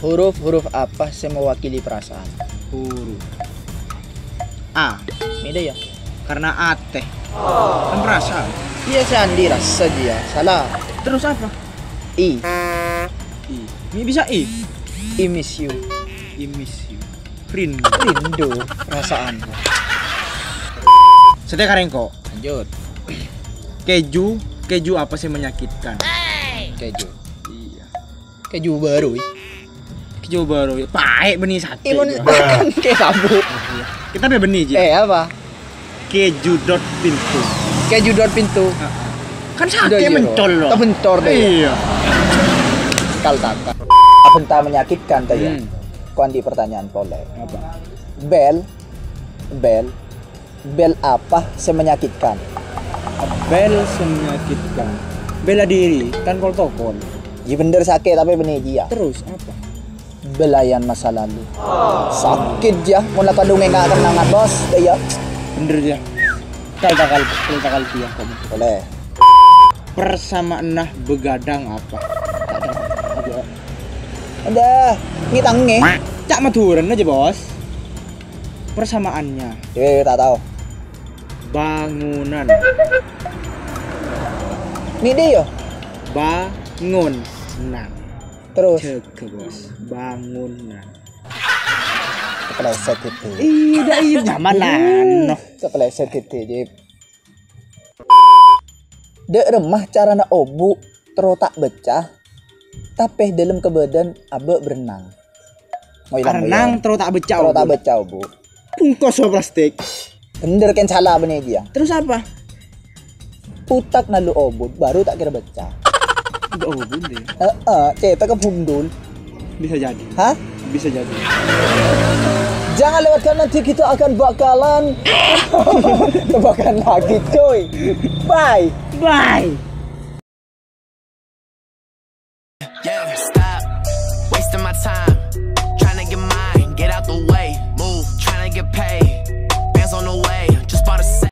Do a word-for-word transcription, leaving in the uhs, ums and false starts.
Huruf-huruf apa sè mewakili perasaan? Huruf A. Bâdâ ya? Karena atè. Kan perasaan. Iyâ, sè andi' rasa jiyâ. Salah. Terus apa? I. I. Ini bisa I. I miss you. I miss you. Rindu. Rindu perasaan. Sèttè karengko. Lanjut. Keju, keju apa sih menyakitkan? Keju. Iya. Keju baru, ih. Keju baru, ya. Pahit bânnè sakè. Iya, mon makan kayak sabu. Kita ada bânnè, Ji. Eh, apa? Keju dot pintu. Keju dot pintu. Kan sakè mencol, loh. Tebentor deh. Iya. Kal taka. Apa entah menyakitkan tadi ya? Hmm. Kau andi' pertanyaan polè. Apa? Bel, bel, bel apa sè menyakitkan? Bel sè menyakitkan. Bela diri, kan protokol. Ji bener sakè, tapi bânnè jiyâ. Terus apa? Belayan masa lalu. Sakè jiyâ, mon la kadhung enga' kenangan, Bos. Iyâ. Bener ya. Kal takal, kal takal dia kamu. Boleh. Persamaanna begadang apa? Ada. Ada. Ngitangnge. Cak Madhurâna aja, Bos. Persamaannya. Eh, tak tahu. Bangunan. Ini dia ya? Bangunan. Terus? Jaga, Bos. Bangunan. Kepleset itu. Iya, dah, iya, nyaman lah. Kepleset itu, Jip. Dâ' remma carana obu' terro ta' becca, tapè dâlem kabâdâ'ân abâ' berenang. Ngoy, Arenang terro ta' becca, terro ta' obu'. Becca, obu'. Bungkos so plastik. Bener kan salah bânnè jiyâ. Terus apa? Utak nalu obu' baru ta' kèra becca. Udah obu' deh. Heeh, cèta' ka bundul. Bisa jadi. Hah? Bisa jadi. Jangan lewatkan, nanti kita akan bakalan tebakan lagi, coy. Bye. Bye. Yeah, stop wasting my time.